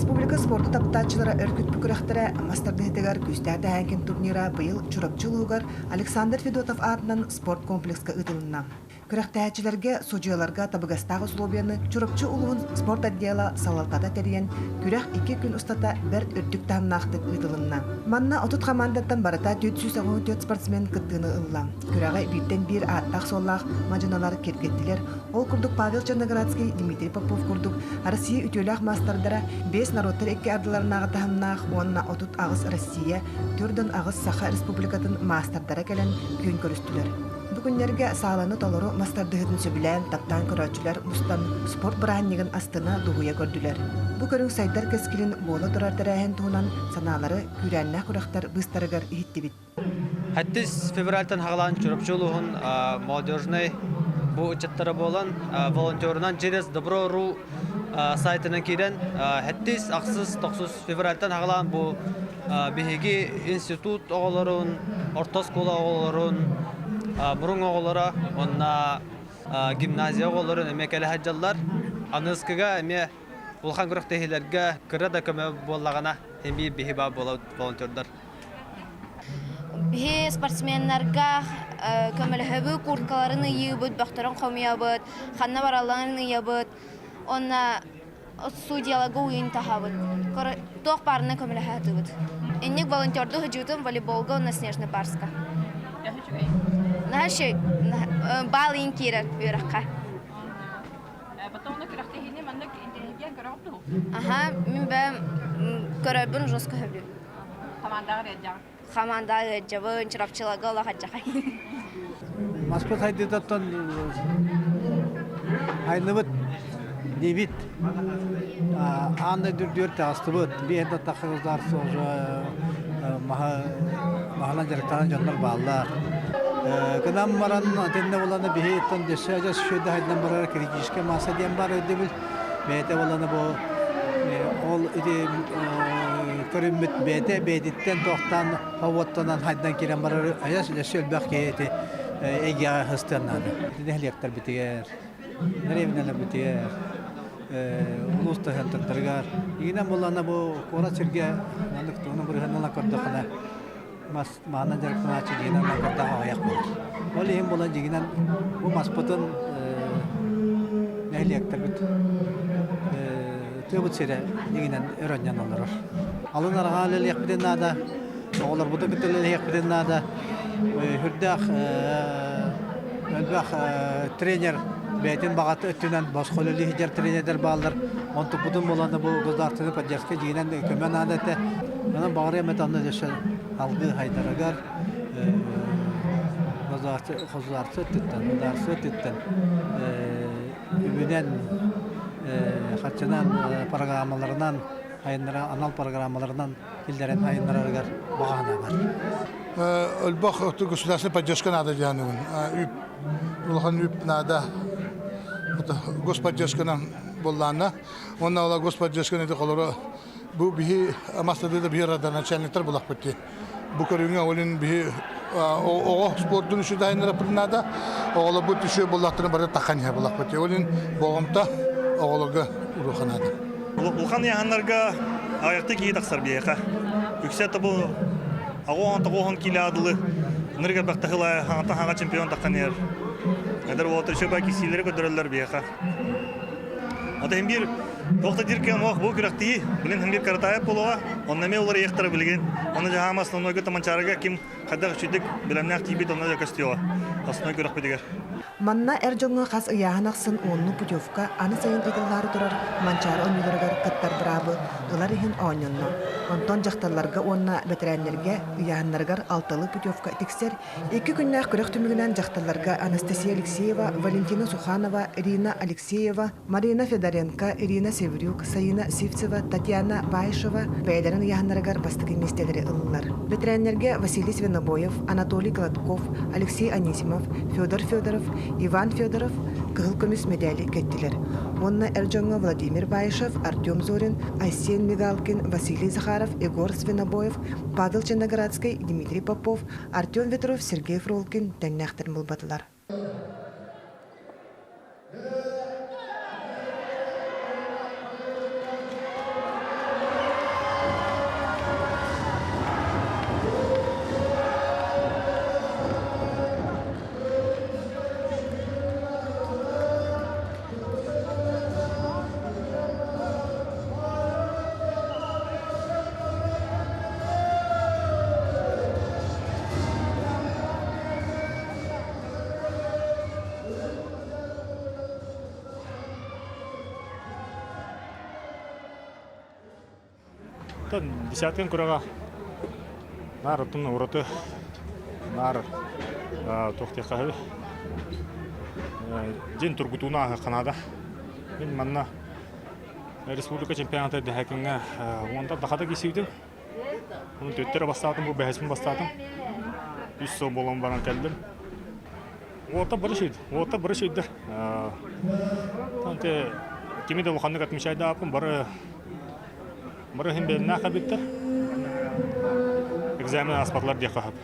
Республика спорду таптааччылара өр күтпүт күрэхтэрэ мас тардыһыытыгар күүстээх дэһээҥкин турнира быйыл Чурапчы улууһугар Александр Федотов аатынан спорт комплекска ыытылынна. Күрэхтэһээччилэргэ, судьуйаларга табыгастаах условияны Чурапчы улууһун спорт отдела салалтата тэрийэн, күрэх икки күн устата бэрт үрдүк таһымнаахтык ыытылынна. Манна 30 хамаандаттан барыта 484 спортсмен кыттыыны ылла. Күрэҕи бииртэн биир ааттаах-суоллаах мадьыналар киэргэттилэр. Ол курдук Павел Черноградский, Дмитрий Попов курдук Россия үтүөлээх маастардара биэс норуоттар икки ардыларынааҕы таһымнаах уонна 38 Россия, 48 Саха Республикатын маастардара кэлэн күөн көрүстүлэр. Бу күннэргэ сааланы толору мас тардыһыытын сөбүлээн, таптаан көрөөччүлэр мустан спорт бырааһынньыгын астына, дуһуйа көрдүлэр. Бу көрүҥ сайдар кэскилин буола турар тэрээһин туһунан санаалары күүрээннээх күрэхтэр быыстарыгар иһиттибит. Сэттис февральтан хаҕалаан Чурапчы улууһун молодежнай бу ыччаттара буолан волонтерунан через Добро.ру сайтынан киирэн сэттис, ахсыс, тохсус февральтан хаҕалаан бу биһиги институт оҕолорун, орто оскуола оҕолорун, мурун оҕолоро уонна гимназия оҕолорун эмиэ кэлэ сылдьаллар. Аныскыга эмиэ улахан күрэхтэһиилэргэ кыра да көмө буоллаҕына эмиэ биһи баар буолабыт волонтердар. Биһи спортсменнарга көмөлөһөбүт, курткаларын ыйыыбыт, бөхтөрүн хомуйабыт, ханна баралларын ыйабыт. Уонна судьяларга уйун таһабыт. Туох баарынан көмөлөһө сатыыбыт. Инник волонтерду сылдьыбытым волейболга уонна снежный барска. Наһаа үчүгэй. Баал иин киирэр үөрэххэ. Потом ону күрэхтэһиини маннык интэриэһиргээн көрөҕүт дуу? Аха, мин бэйэм көрөрбүн жестко сөбүлүүбүн. Хамаандаҕа ыалдьаҕын? Хамаандаҕа ыалдьабын, Чурапчыларга олох алдьархай. Маспыт хайдыытыттан айныбыт диибит. Аан дойду үрдүгэр таҕыстыбыт. Биир да тахсыбытар маһынан дьарыктанар дьоннор бааллар. Гынан баран итиннэ буланы биһи иттэн дөссө адьас үчүгэй да хайдан барар критическая масса диэн бар өйдөбүл. Бэйэтэ буланы бу ол ити көрүммүт бэйэтэ бэйэтиттэн туохтаан хобуоттанан хайдан киирэн барар айас өссө элбэх киһи ити эйгэҕэ сыстыан наада. Ити нэһилиэктэрбитигэр, дэриэбинэлэрбитигэр, улуус тыһыынтаттарыгар игинэн буллана бу куорат сиргэ маннык тугунан бырыһыаннала көрдөххүнэ мас маанан дьарыктанааччы дьиҥинэн мандардаах аҕыйах буолар. Ол иһин буолан дьиҥинэн бу маспытын нэһилиэктэрбит тыабыт сирэ дьиҥинэн өр анньан олорор. Алын арҕаа үлэлиэхпитин наада, оҕолорбутун кытта үлэлэһиэхпитин наада. Сүрдээх элбэх тренер бэйэтин баҕата өттүнэн босхо үлэлии сылдьар тренердэр бааллар. Онтукпутун буолан бу государственный поддержка дьиҥинэн көмө наада этэ. Онон баҕарыам этэ онно өссө алгыы хайдарыгар государство өттүттэн, государство өттүттэн үбүнэн, харчынан, программаларынан айаннара анал программаларынан киллэрэн айаннарарыгар баҕа санаа бар. Өлбөх государственная поддержка надо дианыбын. Үп улахан үп надо. Господдержканан буоллаана. Уонна ола господдержканы холоро бу биһи мастады да биһи родоначальниктар булахпыт ди. Бу көрүҥҥэ олин биһи оҕо спордун үчү надо. Оҕолорбут үчү буллахтарын бары тахан иһэ булахпыт. Олин болҕомто оҕолорго уруха надо. Улахан ыйааһыннарга аҕыйахтыы киһи тахсар биһиэхэ. Үксэ тобу аҕуоһун тоҕуоһун киилэ адылы ынырык элбэх тахыла хаҥата хаҥа чемпион таххан иһэр. Эдэр уолаттар үчүгэй кисиилэри көрдөрөллөр биһиэхэ. Ата иһин биир туох да диир кэм ох бу күрэхтии билин иһин биир Каратаев буолуоҕа онно эмиэ уларыйыахтара билигин. Онно дьаһаама основнойга Таманчаарыга ким хайдах үчүгдүк билэмнээх тиийбит онно да көстүөҕэ. Основной күрэхпитигэр. Манна эр дьоҥҥо хас ыйааһын ахсын уоннуу путевка аны сайын ыытыллаары турар Манчаары оонньууларыгар кыттар быраабы ылар иһин оонньонно. Онтон дьахталларга уонна бэтэрээннэргэ ыйааһыннарыгар алталыы путевка тиксэр. Икки күннээх күрэх түмүгүнэн дьахталларга Анастасия Алексеева, Валентина Суханова, Ирина Алексеева, Марина Федоренко, Ирина Севрюк, Саина Сивцева, Татьяна Баишева бэйэлэрин ыйааһыннарыгар бастакы миэстэлэри ыллылар. Бэтэрээннэргэ Василий Свинобоев, Анатолий Гладков, Алексей Анисимов, Федор Федоров, Иван Федоров кыһыл көмүс мэдээли кэттилэр. Уонна эр дьоҥҥо Владимир Баишев, Артем Зорин, Айсен Мигалкин, Василий Захаров, Егор Свинобоев, Павел Черноградский, Дмитрий Попов, Артем Ветров, Сергей Фролкин тэҥнээхтэрин булбатылар. Оттон десяткин күрэҕэ наар оттон ураты наар туох диэххэ дьин тургутууну ааһыахха наада. Мин манна республика чемпионата дэһэкиҥҥэ уонта дахата киирсибитим. Оны төттөрө бастаатым, бу бэһэспин бастаатым. Үс сыл буолан баран кэллим. Уота бары шүйді, уота бары шүйді. Танте кими да улаханнык отмечайдааппын, бары бары иһин бэлэмнээх эбиттэр. Экзамен ааспатылар диэххэ сөп.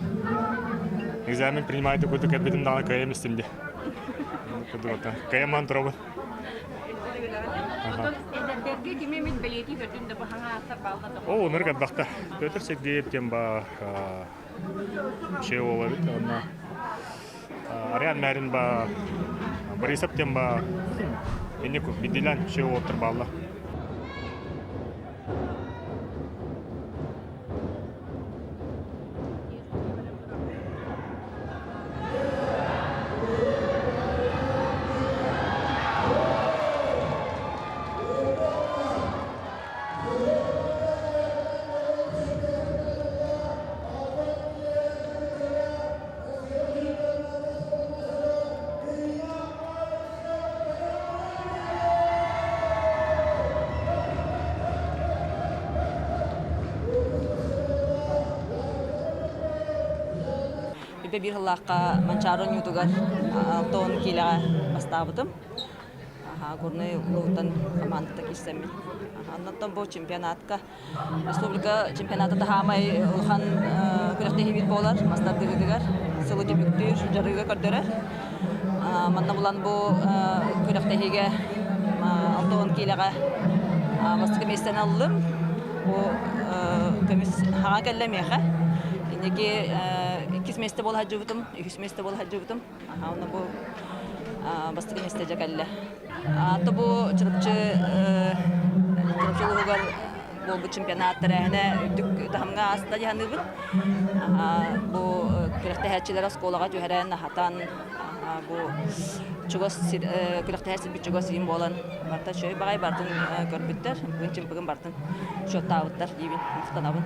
Экзамен принимайте курдук кэлбитим даҕаны кыайам истим диэ. Кыайамаан турабын. Оттон эдэрдэргэ кими эмит бэлиэтии көрдүн да бу хаҥа ааттар бааллар да. Оо, онор элбэхтэ. Петр Сергеев диэн баар шея уола эбит. Онно Ариан Мэрин баар, Борисов диэн баар. Инник бидилэн шея уолаттар бааллар. Үбэ биир сыллаахха Манчаары оонньуутугар 60 киилэҕэ бастаабытым. Горнай улууһуттан хамаандата киирсэммин. Оннуттан бу чемпионатка республика чемпионата таһаамай улахан күрэхтэһиибит буолар мас тардыһыытыгар сылы түмүктүүр дьарыгы көрдөрөр. Манна булан бу күрэхтэһиигэ 60 киилэҕэ бастакы миэстэни ыллым. Бу көмүс хаҥа кэллэ миэхэ. Инники иккис миэстэ буола сылдьыбытым, үһүс миэстэ буола сылдьыбытым. Онно бу бастакы миэстэ дьэ кэллэ. Ато бу Чурапчы Чурапчы улууһугар буолбут чемпионат тэрээһинэ үрдүк таһымҥа ааста дии саныыбын. Бу күрэхтэһээччилэр оскуолаҕа түһэрэн, аһатан, бу чугас сир күрэхтэһэр сирбит чугас иин буолан барыта үчүгэй баҕайы барытын көрбүттэр, ымпыгын-чымпыгын барытын учуоттаабыттар диибин, махтанабын.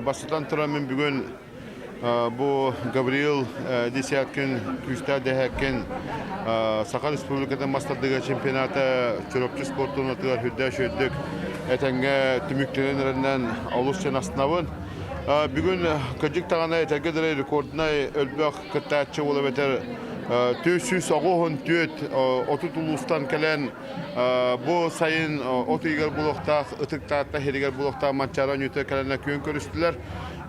Бастатан туран мин бүгүн Бу Гавриил Десяткин күүстээх дэһээккин Саха Республикатын мас тардыга чемпионата Чурапчы спорт туонатыгар үрдээх үчүгэйдик этэҥҥэ түмүктэнэн эрэнэн олус диэн астынабын. Бүгүн кырдьык даҕаны этэргэ дылы рекорднай өлбөх кыттааччы ол эбэтэр 494 30 улуустан кэлэн бу сайын от ыйыгар буолуохтаах Ытык Таатта иһигэр буолуохтаах Манчаары оонньуута кэлэнэ күөн көрүстүлэр.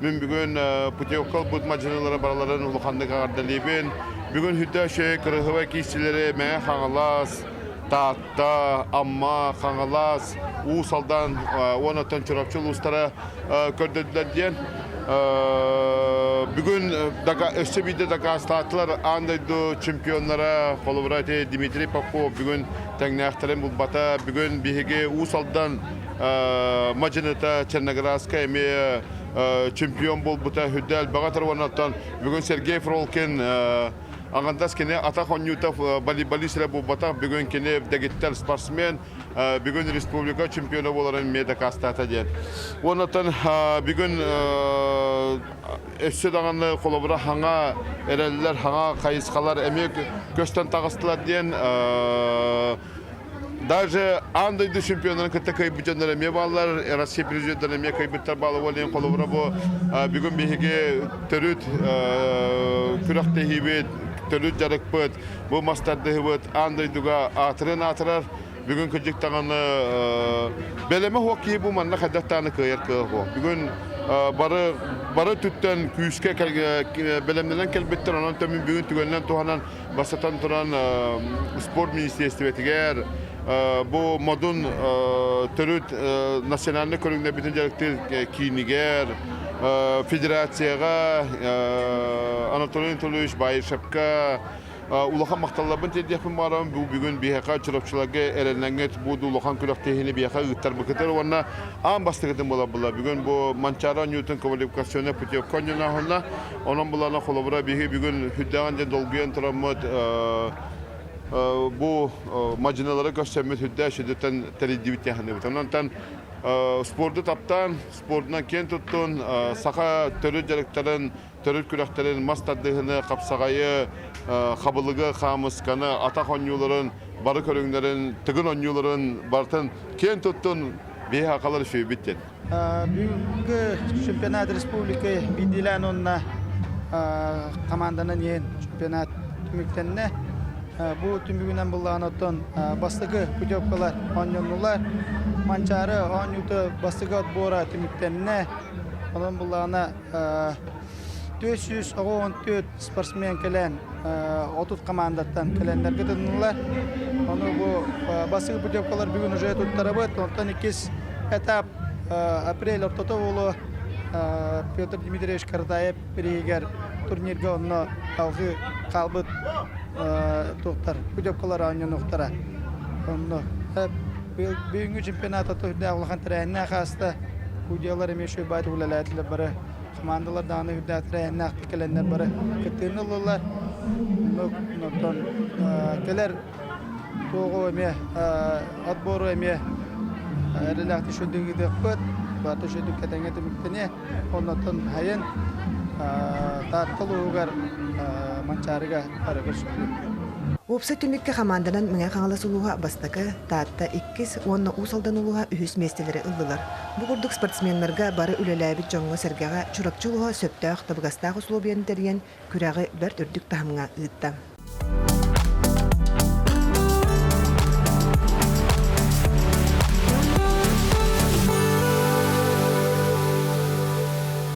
Мин бүгүн путевка ылбыт мадьынылары бараларын улаханнык аҕардалыыбын. Бүгүн хүдэ үчүгэй кырыһыбай киирсилэри Мэҥэ Хаҥалас, Таатта, Амма, Хаҥалас, Уус Алдан уонна Чурапчы улуустара көрдөрдүлэр диэн. Бүгүн өссө биирдэ дакаастаатылар аан дойду чемпионнара холобура ити Дмитрий Попов бүгүн тэҥнээхтэрин булбата. Бүгүн биһиги Уус Алдан мадьыныта Черноградскай эмиэ чемпион буолбута үрдэ элбэҕэ турар уонна бүгүн Сергей Фролкин аҥардас кини атах оонньуута волейболист эрэ буолбатах бүгүн кини дэгиттэр спортсмен бүгүн республика чемпиона буоларын эмиэ дакаастаата диэн. Уоннаттан бүгүн өссө даҕаны холобура хаҥа эрэллэр, хаҥа хайысхалар эмиэ көстөн таҕыстылар диэн Даже аан дойду чемпионнарын кытта кыайбыт дьоннор эмиэ бааллар, Россия президенттэрин эмиэ кыайбыттар бааллар. Ол иһин холобура бу бүгүн биһиги төрүт күрэхтэһиибит, төрүт дьарыкпыт, бу мас тардыһыбыт аан дойдуга аатырын аатырар. Бүгүн кырдьык даҕаны бэлэмэ суох киһи бу манна хайдах даҕаны кыайар кыаҕа суох. Бүгүн бары бары түттэн күүскэ бэлэмнэнэн кэлбиттэр. Онон төмүн бүгүн түгэнинэн туһанан бастатан туран спорт министиэстибэтигэр бу модун төрүт национальнай көрүҥнэрбитин дьарыктыыр киинигэр федерацияҕа Анатолий Анатольевич Баишевка улахан махталларбын тиэрдиэхпин баҕарабын. Бу бүгүн биһиэхэ Чурапчыларга эрэнэҥҥит бу улахан күрэхтэһиини биһиэхэ ыыттарбыкытыр уонна аан бастакытын буолар була. Бүгүн бу Манчаары оонньуутун квалификационнай путевка оонньоноһунна. Онон булана холобура биһи бүгүн сүрдээҕин дьэ долгуйан тураммыт бу мадьыналары көрсөммүт сүрдээх сүрдэттэн тэрийдибит диэханыбыт. Онон спорду таптаан, спордунан киэн туттун, саха төрүт дьарыктарын төрүт күрэхтэрин мас тардыһыны, хапсаҕайы, хабылыгы, хаамысканы, атах оонньууларын, бары көрүҥнэрин, тыгын оонньууларын барытын киэн туттун биһи хакалар үсүйбүт диэн. Бүгүҥҥү чемпионат республика биирдиилээн уонна команданан иһин чемпионат түмүктэннэ. Бу түмүгүнэн былаан оттон бастакы путевкалар оонньоннулар. Манчаары оонньуута бастакы отбора түмүктэннэ. Онон былаана 414 спортсмен кэлэн 30 командаттан кэлэннэр кытыннылар. Ону бу бастакы путевкалар бүгүн уже туттарабыт. Онтон иккис этап апрель ортото буолуо Петр Дмитриевич Каратаев бириһигэр турнирга онно алгыы хаалбыт туохтар путевкалар оонньонуохтара. Онно бүгүҥҥү чемпионата үрдээх улахан тэрээһиннээх ааста. Судьялар эмиэ үчүгэй баайдык үлэлээтилэр бары. Командалар даҕаны үрдээх тэрээһиннээхтик кэлэннэр бары кыттыыны ыллылар. Онтон кэлэр туоҕу эмиэ отбору эмиэ эрэлээхтик үчүгэйдик ыытыахпыт. Барыта үчүгэйдик кэтэҥҥэ түмүктэниэ. Оннуттан хайын Таатта улууһугар Манчаарыга арыгы сүтүө. Уопсай түмүккэ хамаанданан Мэҥэ Хаҥалас улууһа бастакы, Таатта иккис уонна Уус Алдан улууһа үһүс миэстэлэри ыллылар. Бу курдук спортсменнарга бары үлэлээбит дьоҥҥо-сэргэҕэ Чурапчы улууһа сөптөөх, табыгастаах усулуобуйаны тэрийэн, күрэҕи бэрт үрдүк таһымҥа ыытта.